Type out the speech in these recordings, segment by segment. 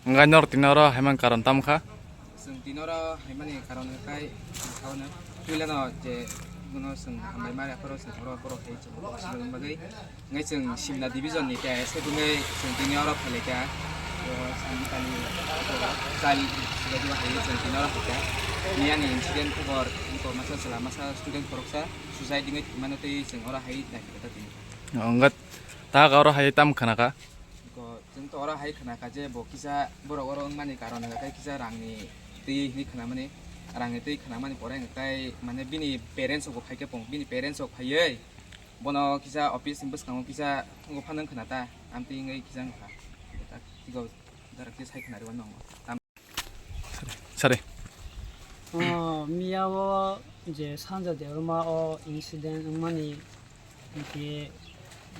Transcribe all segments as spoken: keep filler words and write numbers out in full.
Wngkha norok tini oro haimani karon tamo kha? Chwng tini oro haimani karon wngkha khe, wngkha hwnwi puilano je bono chwng hambai ma rw aphuru chwng oro borok hai chwng bagwi. Wngwi chwng Simna division ni T I S wngwi chwng tini oro phailaikha. O chwng tani chal sibadi hai chwng tini oro phaikha. Miyani incident khobor wngkha masa chwla masa student khoroksa suicide wngwi thwimano tei chwng oro hai naikha tini. Wngkha ta oro hai tamo khna kha? Ko chwng to oro hai khna kha je bo kisa borok oro wngmani karon hwnkha khe kisa rangni twi hinwi khna mani, rangni twi khna mani pore hwnkha khe mane bini parents rok bo phai khe pung, bini parents rok phaiwi bono kisa office ni bwskango kisa wngwi phano wngkhna ta, amtwi wngwi kisa wngkha ta, twigo darak khe sai khna rwmani nango. Sare. O miya o je Sanja Debbarma o incident wngmani, hinkhe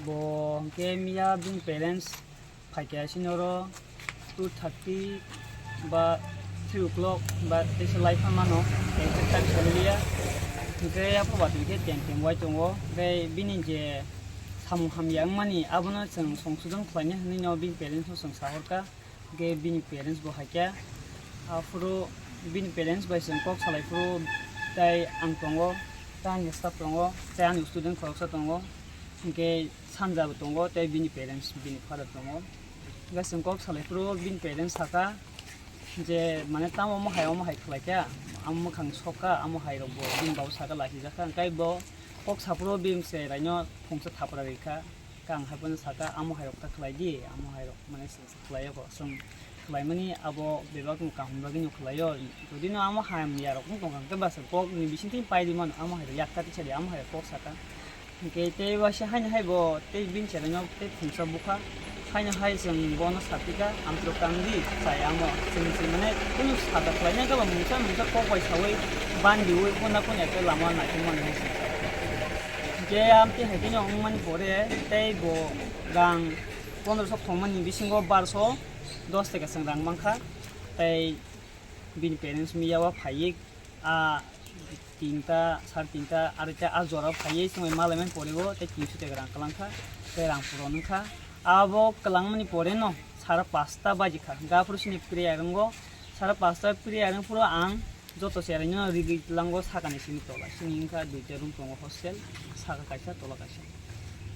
bo hinkhe miya bini parents phaikha sini oro two thirty ba three o'clock ba teisa lai pha mano, exact time sanliya. Hinkhe yapha ba hinkhe tem tem wai tongo, tei bini je samung hamya wngmani abono chwng songsodon khlaina hinwi no bini parents no chwng sahorkha. Hwnkhe bini parents bo hai khe, aphuru bini parents bai chwng kok salai phuru tei ang tongo, tei ani staff tongo, tei ani student khoroksa tongo, hwnkhe Sanja bo tongo, tei bini parents, bini father tongo. Hwnkhe chwng kok salai phuru bini parents sakha je, mane, tamo omo hai, omo hai khlai kha, amo mwkhang sok kha, amo hai rok bo bini babu sakha, lachijakha, hwnkhe bo kok saphuru bini cheraino phungsa thapra rikha. Khe ang hai phano sakha, amo hai rok ta khlai di, amo hai rok mane se khlai o, chwng khlai mani abo bebak no kaham bagwi no khlai o. Jodi no amo hamya rok wng tong kha, hwnkhe ba chwng kok ni bising twi pai di mano, amo hai rok yak ta tisa di, amo hai rok kok sakha. Hwnkhe tei waisa haino hai bo tei bini cheraino tei phungsa bukha. Haino hai chwng bono saphikha, "Amtwrwk tang di, chaya amo." Chwng se mane kunu sata khlainai khe bo mungsa mungsa kok bai saui bandiui kunda kunda khe lama naikhe mani hai se. Hwnkhe amtwi hai kheno wngmani pore tei bo rang pondroso thongmani bisingo barso dos taka chwng rang mankha. Tei bini parents miya o phaiwi a tinta, sar tinta, aroita a jora phaiwi chwngbai malaimani pore bo tei tinso taka rang kwlangkha, tei rang puron wngkha. Abo kwlangmani pore no sara pasta bajikha, hwnkhe aphuru chini prayer wngo, sara pasta prayer wngphuru ang joto cheraino rigwi tlango sakani simi tola, chini wngkha duita room tongo hostel, saka kaisa, tola kaisa.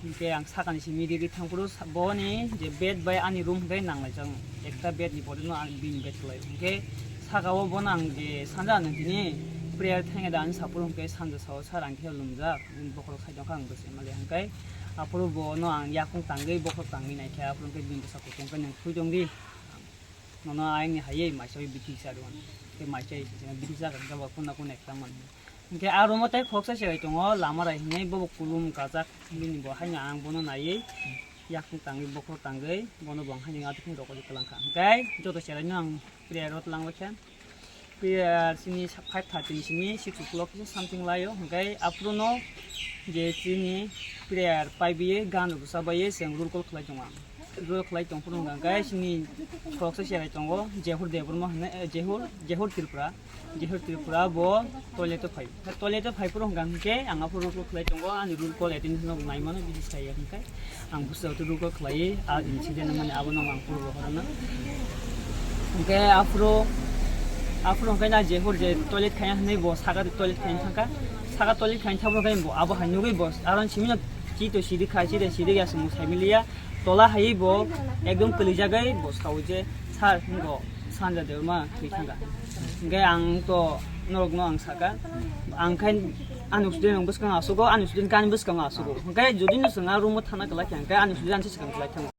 Hwnkhe ang sakani simi riri thangphuru sa-, boni je bed bai ani room hwnkhe nanglaijak, ekta bed ni pore no ang bini bed kwlai. Hwnkhe saka o bono ang je sanja nwng tini prayer thangnai da ani saphuru hwnkhe sanja sao, "Sir, ang khe lumjak, bini bokhorok sai tongkha, ang bwsai mali," hwnkhe aphuru bono ang yakung tangwi bokhorok tangwi naikhe, aphuru hwnkhe bini bwsa kutung khe, "Nwng thwi tongdi, nono ayang ni haywi maisawi bithi sa rw," hwnkhe maisawi bithi sa rw hwnkhe bo kunda kunda ekta manwi. Hwnkhe a room o tei khoroksa cherai tongo, lama rai hinwi bobo kulum kajak, bini bo haino ang bono naiwi yakung tangwi bokhorok tangwi bono bo ang haino atikung rokoli kwlangkha. Hwnkhe joto cheraino ang prayer o twlangbaikha. Prayer chini five thirty ni simi six o'clock kisa something laio. Hwnkhe aphuru no je chini prayer paibiwi gan rok bwsa baiwi chwng roll call khlai tongo. Roll khlai tongphuru hwnkha hwnkhe chini khoroksa cherai tongo, Jehur Debbarma hinwi, eh, Jehur, Jehur Tripura. Jehur Tripura bo toilet o phai. Toilet o phaiphuru hwnkha hwnkhe ang aphuru roll call khlai tongo, ani roll call attendance no naimano bisi saya hwnkhe. Ang busa to roll call khlai, a incident mani abono ang phuru rohorna. Hwnkhe aphuru, aphuru hwnkhe na Jehur je toilet khaina hinwi bo saka toilet khaina thangkha. Saka toilet khaina thangphuru hwnkhe bo abo hai nugwi bo aron simino chi to sidi khai, chi de sidi ya sumung sai miliya. Tola hai bo ekdom kwlijagwi bo sao je, "Sir, hingo Sanja Debbarma thwi thangkha." Hwnkhe ang to norokno ang saka, ang khe ani student rok bwskango asugo, ani student khe ani bwskango asugo. Hwnkhe jodi no chwng a room o thana kwlai kha, hwnkhe ani student ani swkang kwlai thango.